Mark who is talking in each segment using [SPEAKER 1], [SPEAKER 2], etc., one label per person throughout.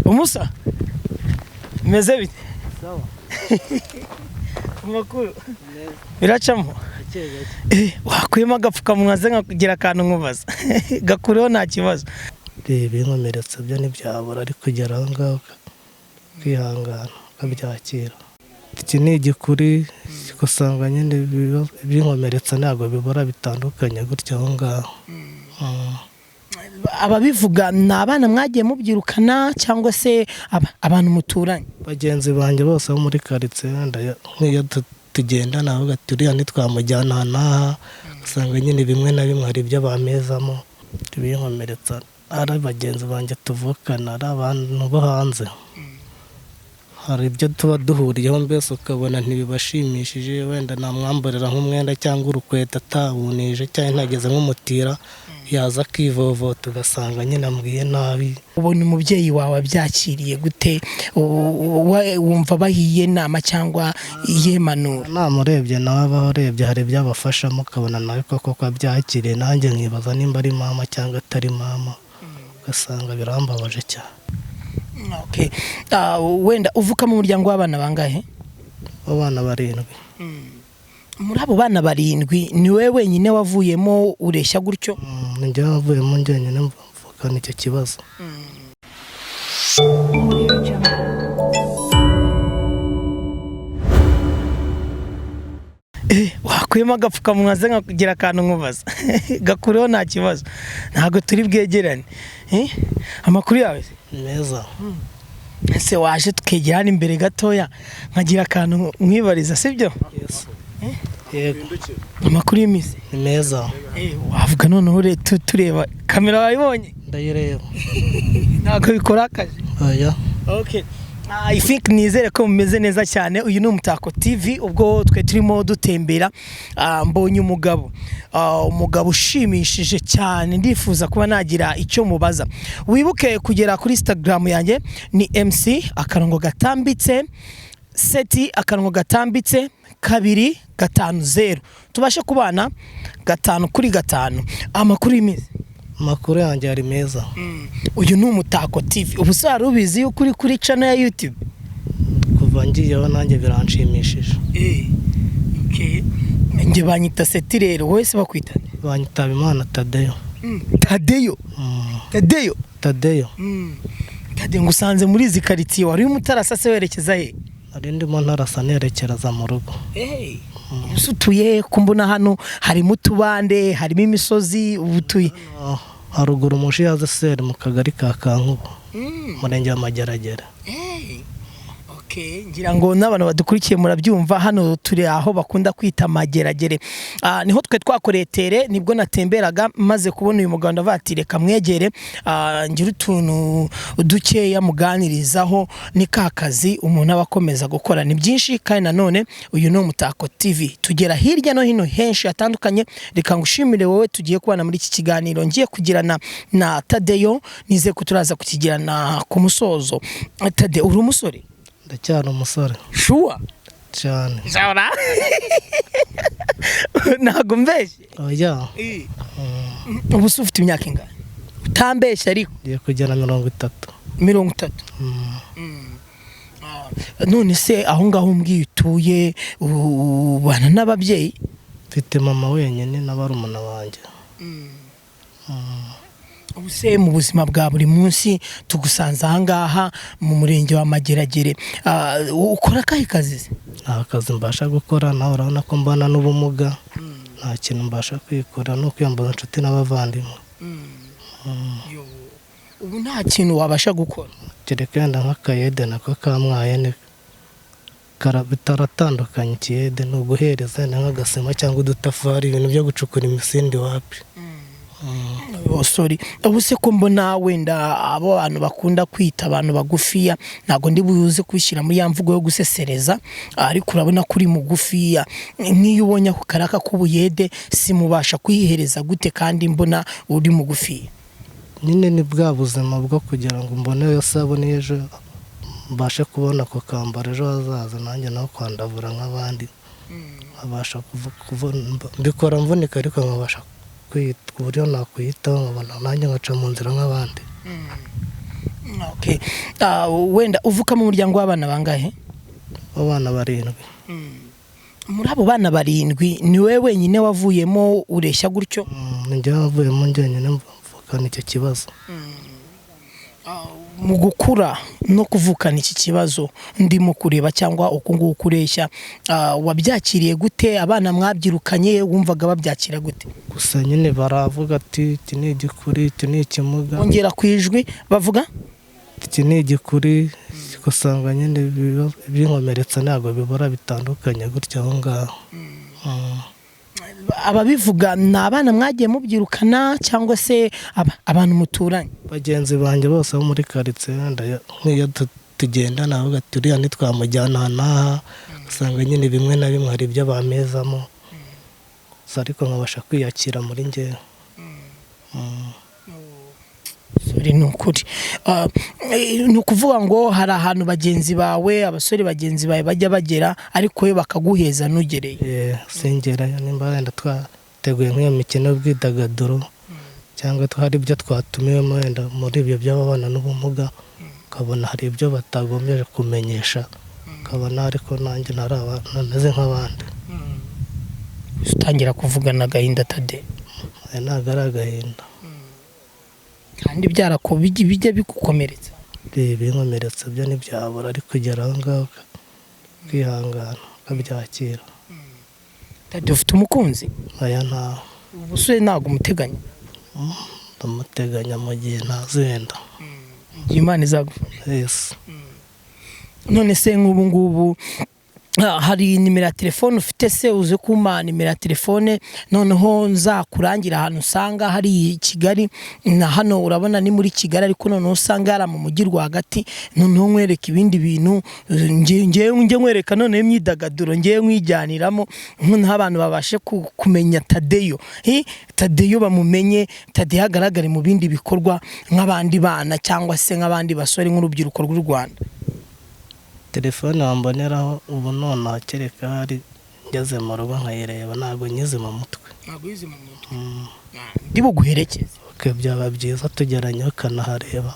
[SPEAKER 1] Umusa, bimeze bite? Amakuru biracamo. Wakuyemo agapfukamunwa ze nkakugira akantu nkubaza? Gakureho, nta kibazo.
[SPEAKER 2] Reba, inkomeretso byo ntibyabura, ariko kugera aho ngaho kwihangana ukabyakira. Iki ni igikuri, usanga nyine ibinkomeretsa ntabwo bibura bitandukanye gutya aho ngaho.
[SPEAKER 1] Ababivuga ni abana mwagiye mubyirukana cyangwa se abantu muturanye?
[SPEAKER 2] Bagenzi banjye bose bo muri karitsiye, wenda nk'iyo tugendana bavuga ati uriya ntitwamujyana aha n'aha, usanga nyine bimwe na bimwe hari ibyo bamezamo ibinkomeretsa, ari bagenzi banjye tuvukana, ari abantu bo hanze, hari ibyo tuba duhuriyeho, mbese ukabona ntibibashimishije. Wenda namwambarira nk'umwenda cyangwa urukweto atabunije, cyangwa ntageze nk'umutira, yaza akivovota, ugasanga nyine ambwiye nabi.
[SPEAKER 1] Ubona umubyeyi wawe abyakiriye gute? Wumva bahiye inama cyangwa iyemanura?
[SPEAKER 2] Nama urebye nawe aba urebye hari ibyo abafashamo, ukabona nawe koko ko abyakiriye, nanjye nkibaza nimba ari mama cyangwa atari mama, ugasanga birambabaje cyane.
[SPEAKER 1] Okay. Wenda uvuka mu muryango w'abana bangahe?
[SPEAKER 2] Abana 7.
[SPEAKER 1] Muri abo bana 7 ni wowe wenyine wavuyemo ureshya gutyo?
[SPEAKER 2] Ni njye wavuyemo njyenyine mvukana icyo kibazo.
[SPEAKER 1] Wakuyemo agapfukamunwa ze nkakugira akantu nkubaza? Gakureho, nta kibazo, ntabwo turi bwegerane. Amakuru yawe?
[SPEAKER 2] Meza.
[SPEAKER 1] Ese waje tukegera hano imbere gatoya nkagira akantu nkwibariza, sibyo?
[SPEAKER 2] Yego.
[SPEAKER 1] Amakuru y'iminsi?
[SPEAKER 2] Ni meza.
[SPEAKER 1] Wavuga noneho tureba kamera, wayibonye?
[SPEAKER 2] Ndayireba.
[SPEAKER 1] Ntabwo bikora akazi?
[SPEAKER 2] Oya.
[SPEAKER 1] Okay. I think nizere ko mumeze neza cyane. Uyu ni Umutako TV. Ubwo twe turimo dutembera, mbonye umugabo, umugabo ushimishije cyane, ndifuza kuba nagira icyo mubaza. Wibuke kugera kuri Instagram yanjye ni MC akarongo gatambitse seti akarongo gatambitse 250, tubashe kubana 5 kuri 5. Amakuru y'iminsi?
[SPEAKER 2] Amakuru yanjye ari meza.
[SPEAKER 1] Uyu ni Umutako TV. Ubu se wari ubizi yuko uri kuri channel ya YouTube?
[SPEAKER 2] Kuva ngiyeho nanjye biranshimishije.
[SPEAKER 1] Okay. Njye banyita Seti, rero wowe se bakwita?
[SPEAKER 2] Banyita Habimana Tadeyo.
[SPEAKER 1] Tadeyo? Tadeyo.
[SPEAKER 2] Tadeyo.
[SPEAKER 1] Tadeyo, ngusanze muri izi karitsiye, wari umutarasa se werekeza he?
[SPEAKER 2] Nari ndimo ntarasa nerekereza mu rugo.
[SPEAKER 1] Ubu utuye ko mbona hano harimo utubande, harimo imisozi, ubu utuye?
[SPEAKER 2] Haruguru mushi ya Zeseri, mu kagari ka Kankuba, umurenge wa Mageragere.
[SPEAKER 1] Ngira ngo n'abantu badukurikiye murabyumva, hano turi aho bakunda kwita Mageragere. Niho twe twakoreye tere, nibwo natemberaga maze kubona uyu mugabo, ndavuga ati reka mwegere, ngira utuntu dukeya muganirizaho. Ni ka kazi umuntu aba akomeza gukora ni byinshi, kandi nanone uyu ni Umutako TV, tugera hirya no hino henshi hatandukanye. Reka ngushimire wowe tugiye kubana muri iki kiganiro ngiye kugirana na Tadeyo, nizeye ko turaza kukigirana ku musozo. Tade, uri umusore?
[SPEAKER 2] Ndacyari umusore.
[SPEAKER 1] Shuwa?
[SPEAKER 2] Cyane.
[SPEAKER 1] Jora, ntabwo mbeshye?
[SPEAKER 2] Oya.
[SPEAKER 1] Ubu se ufite imyaka ingana utambeshye ariko?
[SPEAKER 2] Ngiye kugera 30.
[SPEAKER 1] 30. None se aho ngaho umbwiye utuye, ubana n'ababyeyi?
[SPEAKER 2] Mfite mama wenyine na barumuna banjye.
[SPEAKER 1] Ubu se mu buzima bwa buri munsi tugusanze aha ngaha mu murenge wa Mageragere, ukora akahe kazi se?
[SPEAKER 2] Nta kazi mbasha gukora, nawe urabona ko mbana n'ubumuga, nta kintu mbasha kwikora, no kwiyambaza inshuti n'abavandimwe.
[SPEAKER 1] Ubu nta kintu wabasha gukora?
[SPEAKER 2] Kereka wenda nk'akayede nako kamwaye ni bitaratandukanye. Ikiyede ni uguhereza wenda nk'agasima cyangwa udutafari, ibintu byo gucukura imisindi wapi.
[SPEAKER 1] Oh, sorry. Ubu se ko mbona wenda abo bantu bakunda kwita abantu bagufiya, ntabwo ndi buze kwishyira muri ya mvugo yo gusesereza, ariko urabona ko uri mugufiya, nk'iyo ubonye ako karaka k'ubuyede simubasha kuyihereza gute kandi mbona uri mugufiya?
[SPEAKER 2] Nyine ni bwa buzima bwo kugira ngo mbone iyo sabune ejo mbashe kubona ako kambaro ejo hazaza, nanjye naho kwandavura nk'abandi, nkabasha mbikora mvunika, ariko nkabasha ku buryo nakwiyitaho, nkabona nanjye nkaca mu nzira nk'abandi.
[SPEAKER 1] Okay. Wenda uvuka mu muryango w'abana bangahe?
[SPEAKER 2] Abana 7.
[SPEAKER 1] Muri abo bana 7 ni wowe wenyine wavuyemo ureshya gutyo?
[SPEAKER 2] Njye wavuyemo njyenyine mvukana icyo kibazo.
[SPEAKER 1] Mu gukura no kuvukana iki kibazo ndimo kureba cyangwa uku nguku ureshya, wabyakiriye gute? Abana mwabyirukanye wumvaga babyakira gute?
[SPEAKER 2] Gusa nyine baravuga ati iki ni igikuri, iki ni ikimuga.
[SPEAKER 1] Ongera ku ijwi bavuga
[SPEAKER 2] iki ni igikuri, usanga nyine ibinkomeretsa ntabwo bibura bitandukanye gutya aho ngaho.
[SPEAKER 1] Ababivuga ni abana mwagiye mubyirukana cyangwa se abantu muturanye?
[SPEAKER 2] Bagenzi banjye bose bo muri karitsiye nk'iyo tugendana bavuga ati uriya ntitwamujyana aha n'aha, usanga nyine bimwe na bimwe hari ibyo bamezamo, ariko nkabasha kwiyakira muri njyewe.
[SPEAKER 1] Ni ukuri, ni ukuvuga ngo hari ahantu bagenzi bawe, abasore bagenzi bawe bajya bagera ariko we bakaguheza ntugereye.
[SPEAKER 2] Singerayo nimba wenda twateguye nk'iyo mikino y'ubwidagaduro cyangwa hari ibyo twatumiwemo wenda muri ibyo by'ababana n'ubumuga, ukabona hari ibyo batagombye kumenyesha, ukabona ariko nanjye ntameze nk'abandi.
[SPEAKER 1] Utangira kuvugana agahinda Tade?
[SPEAKER 2] Ntabwo ari agahinda.
[SPEAKER 1] Kandi bijya bigukomeretsa?
[SPEAKER 2] Ibinkomeretsa byo ntibyabura, ariko kugera aho ngaho ukihangana ukabyakira.
[SPEAKER 1] Tade, ufite umukunzi?
[SPEAKER 2] Oya ntawe.
[SPEAKER 1] Ubuse ntabwo umuteganya?
[SPEAKER 2] Ndamuteganya mu gihe ntazenda.
[SPEAKER 1] Imana izagufasha.
[SPEAKER 2] Yes.
[SPEAKER 1] None se nk'ubu ngubu hari nimero ya telefone ufite se? Uze kumpa nimero ya telefone noneho nzakurangira ahantu usanga hari i Kigali, na hano urabona ni muri Kigali, ariko noneho usanga hari mu mujyi rwagati, noneho nkwereka ibindi bintu, ngewe nkwereka noneho imyidagaduro ngewe nkwijyaniramo, noneho abantu babashe kumenya Tadeyo. Tadeyo bamumenye, Tadeyo agaragare mu bindi bikorwa nk'abandi bana cyangwa se nk'abandi basore nk'urubyiruko rw'u Rwanda.
[SPEAKER 2] Telefone wamboneraho ubu nonaha kereka hari ngeze mu rugo nkayireba, ntabwo nyizi mu mutwe.
[SPEAKER 1] Ntabwo uyizi mu mutwe. Ndi buguherekeze.
[SPEAKER 2] Byaba byiza tugeranye ukanahareba.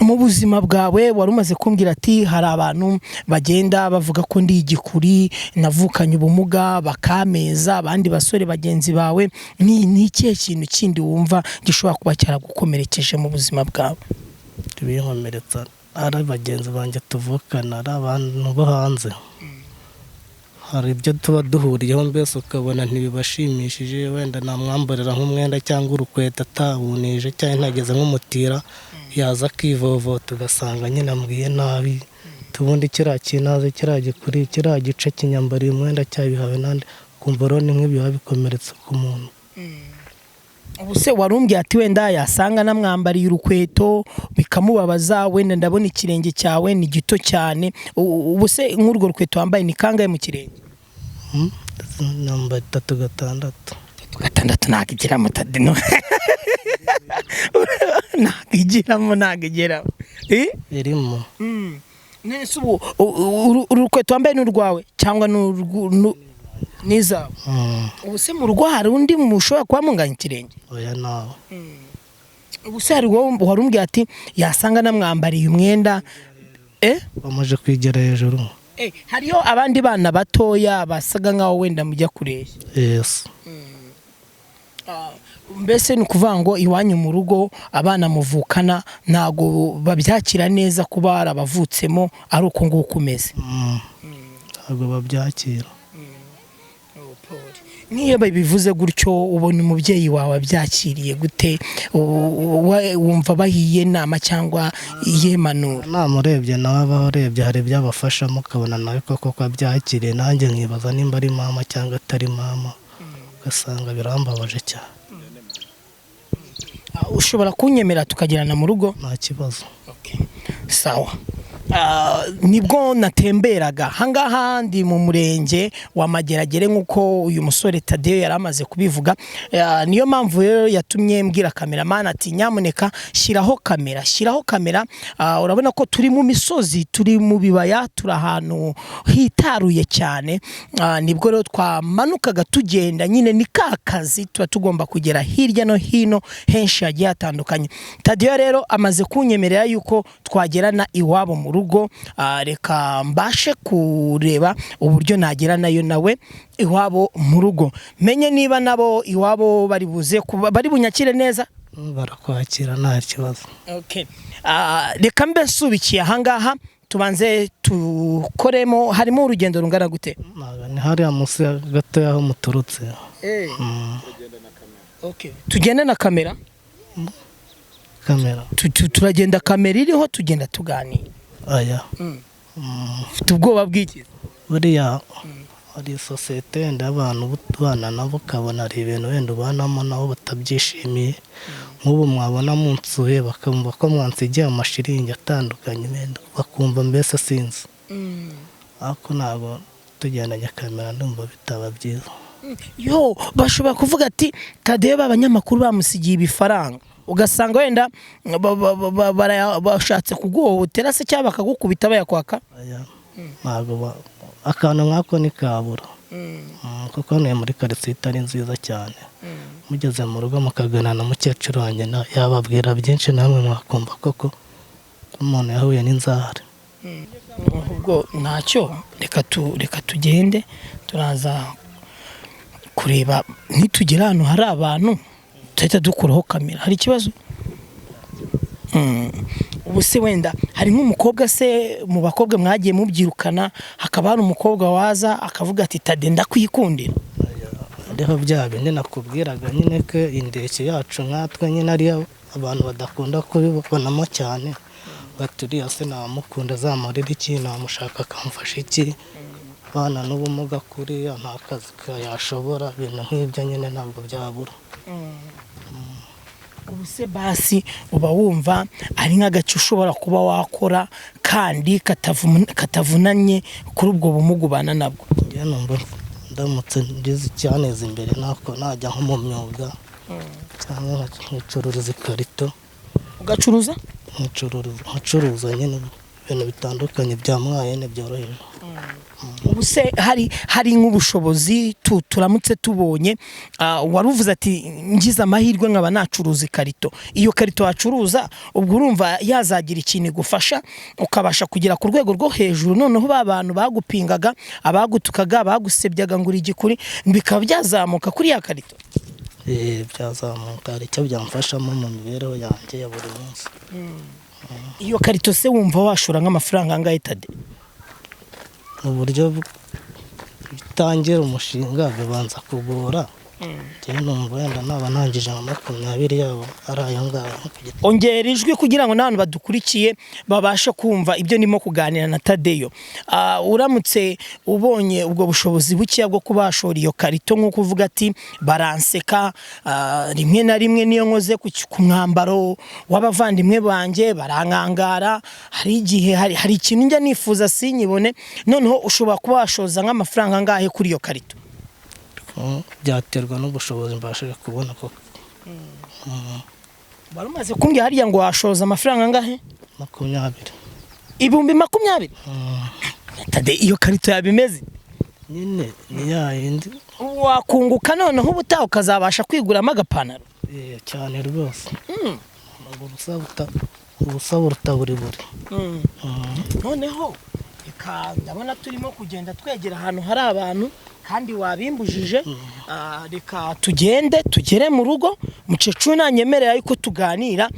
[SPEAKER 1] Mu buzima bwawe wari umaze kumbwira ati hari abantu bagenda bavuga ko ndi igikuri, navukanye ubumuga bakameza, abandi basore bagenzi bawe, ni ikihe kintu kindi wumva gishobora kuba cyaragukomerekeje mu buzima bwawe?
[SPEAKER 2] Ibinkomeretsa ari bagenzi banjye tuvukana, ari abantu bo hanze, hari ibyo tuba duhuriyeho mbese ukabona ntibibashimishije, wenda namwambarira nk'umwenda cyangwa urukweto atabunije cyangwa ntageze nk'umutira, yaza akivovota ugasanga nyine ambwiye nabi, tubundi kiriya kinaze, kiriya gikuri, kiriya gice kinyambariye umwenda cyabihawe n'andi, ukumva rero ni nk'ibyo biba bikomeretsa ku muntu.
[SPEAKER 1] Ubuse warumbwiye ati wenda yasanga namwambariye urukweto bikamubabaza, wenda ndabona ikirenge cyawe ni gito cyane, ubuse nk'urwo rukweto wambaye ni kangahe mu kirenge?
[SPEAKER 2] Namba 3 6.
[SPEAKER 1] 3 6 ntabwo igeramo Tade, no. Ntabwo igeramo.
[SPEAKER 2] Irimo.
[SPEAKER 1] None se ubu urukweto wambaye ni urwawe cyangwa nizawe? Ubu se mu rugo hari undi mushobora kuba munganya ikirenge?
[SPEAKER 2] Oya nawe.
[SPEAKER 1] Ubu se hari warumbwiye ati yasanga namwambariye umwenda,
[SPEAKER 2] bamaze kwigera hejuru.
[SPEAKER 1] Hariyo abandi bana batoya basaga nkaho wenda mujya kureshya.
[SPEAKER 2] Yes.
[SPEAKER 1] Mbese ni ukuvuga ngo iwanyu mu rugo abana muvukana ntago babyakira neza kuba barabavutsemo ari uko nguko umeze?
[SPEAKER 2] Ntabwo babyakira.
[SPEAKER 1] Niyo babivuze gutyo ubona umubyeyi wawe abyakiriye gute? Wumva bahiye inama cyangwa iyemanura?
[SPEAKER 2] Nama urebye nawe aba urebye hari ibyo abafashamo, ukabona nawe koko ko abyakiriye, nanjye nkibaza nimba ari mama cyangwa atari mama, ugasanga birambabaje cyane.
[SPEAKER 1] Ushobora kunyemera tukagerana mu rugo?
[SPEAKER 2] Nta kibazo.
[SPEAKER 1] Sawa. Nibwo natemberaga ahangaha, ndi mu murenge wa Mageragere nk'uko uyu musore Tadeyo yari amaze kubivuga. Niyo mpamvu rero yatumye mbwira cameraman ati: "Nyamuneka shyiraho kamera, shyiraho kamera." Urabona ko turi mu misozi, turi mu bibaya, turi ahantu hitaruye cyane. Nibwo rero twamanukaga tugenda nyine, ni ka kazi tuba tugomba kugera hirya no hino henshi hagiye hatandukanye. Tadeyo rero amaze kunyemerera yuko twagerana iwabo mu rugo. Reka mbashe kureba uburyo nagera nayo nawe iwabo mu rugo, menye niba nabo iwabo bari buze kuba bari bunyakire neza.
[SPEAKER 2] Barakwakira, nta kibazo.
[SPEAKER 1] Okay. Reka mbe nsubikiye ahangaha, tubanze tukoremo. Harimo urugendo rungana gute?
[SPEAKER 2] Ntabwo ni hariya munsi gato y'aho muturutse.
[SPEAKER 1] Okay. Tugende na kamera?
[SPEAKER 2] Kamera?
[SPEAKER 1] Turagenda kamera iriho, tugenda tuganira.
[SPEAKER 2] Aya.
[SPEAKER 1] Ufite ubwoba bw'iki?
[SPEAKER 2] Buriya hari sosiyete wenda y'abantu ubana nabo, ukabona hari ibintu wenda ubanamo nabo batabyishimiye. Nk'ubu mwabona munsuye, bakumva ko mwansigiye amashiringi atandukanye, wenda bakumva mbese sinzi, ariko ntabwo tugendanye kamera ndumva bitaba byiza.
[SPEAKER 1] Yo, bashobora kuvuga ati: "Tadeyo b'abanyamakuru bamusigiye ibifaranga," ugasanga wenda bashatse kuguhohotera se cyangwa bakagukubita bayakwaka.
[SPEAKER 2] Aya, ntabwo akantu nk'ako ntikabura, kuko hano muri karitsiye itari nziza cyane. Mugeze mu rugo mukaganira na mukecuru wanjye, yababwira byinshi, namwe mwakumva koko ko umuntu yahuye n'inzara.
[SPEAKER 1] Ubwo ntacyo, reka tugende, turaza kureba nitugera ahantu hari abantu tuhita dukuraho kamera. Hari ikibazo? Ubu se wenda hari nk'umukobwa se mu bakobwa mwagiye mubyirukana, hakaba hari umukobwa waza akavuga ati: "Tade, ndakwikundira"?
[SPEAKER 2] Hariho bya bindi nakubwiraga nyine, ko indeshyo yacu nkatwe nyine ariyo abantu badakunda kubibonamo cyane. Bati: "Uriya se namukunda azamarira iki? Namushaka akamfasha iki? Abana n'ubumuga kuriya nta kazi yashobora." Ibintu nk'ibyo nyine ntabwo byabura.
[SPEAKER 1] Ubu se basi uba wumva ari nk'agace ushobora kuba wakora kandi katavunanye kuri ubwo bumuga ubana nabwo?
[SPEAKER 2] Njyewe numva ndamutse ngize icyaneza imbere nako najya nko mu myuga cyangwa nkicururiza ikarito.
[SPEAKER 1] Ugacuruza?
[SPEAKER 2] Nkacuruza nyine ibintu bitandukanye bya mwayene byoroheje.
[SPEAKER 1] Ubu se hari nk'ubushobozi turamutse tubonye, wari uvuze ati: "Ngize amahirwe nkaba nacuruza ikarito." Iyo karito wacuruza, ubwo urumva yazagira ikintu igufasha, ukabasha kugera ku rwego rwo hejuru, noneho ba bantu bagupingaga, abagutukaga, bagusebyaga ngo uri igikuri, bikaba byazamuka kuri ya karito?
[SPEAKER 2] Byazamuka, hari icyo byamfashamo mu mibereho yanjye ya buri munsi.
[SPEAKER 1] Iyo karito se wumva washora nk'amafaranga angahe, Tade?
[SPEAKER 2] Mu buryo bitangira umushinga bibanza kugora. Njyewe numva wenda naba ntangije nka 20 yabo ari ayo ngayo nko ku giti.
[SPEAKER 1] Ongera ijwi kugira ngo n'abantu badukurikiye babashe kumva ibyo ndimo kuganira na Tadeyo. Uramutse ubonye ubwo bushobozi bukeya bwo kuba washora iyo karito, nk'uko uvuga ati: "Baranseka, rimwe na rimwe niyo nkoze ku mwambaro w'abavandimwe banjye barankangara, hari igihe hari ikintu njya nifuza sinyibone," noneho ushobora kuba washoza nk'amafaranga angahe kuri iyo karito?
[SPEAKER 2] Byaterwa n'ubushobozi mbashije kubona koko.
[SPEAKER 1] Wari umaze kumbwira hariya ngo washoza amafaranga angahe?
[SPEAKER 2] 20.
[SPEAKER 1] 20,000? Tade, iyo karito yaba imeze
[SPEAKER 2] Nyine ni ya yindi.
[SPEAKER 1] Wakunguka, noneho ubutaha ukazabasha kwiguramo agapantaro?
[SPEAKER 2] Cyane rwose. Ubusa buruta buri buri.
[SPEAKER 1] Noneho reka, ndabona turimo kugenda twegera ahantu hari abantu kandi wabimbujije. Reka tugende tugere mu rugo, mukecuru nanyemerera yuko tuganira.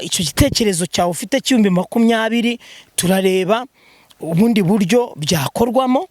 [SPEAKER 1] Icyo gitekerezo cyawe ufite cy'20,000, turareba ubundi buryo byakorwamo.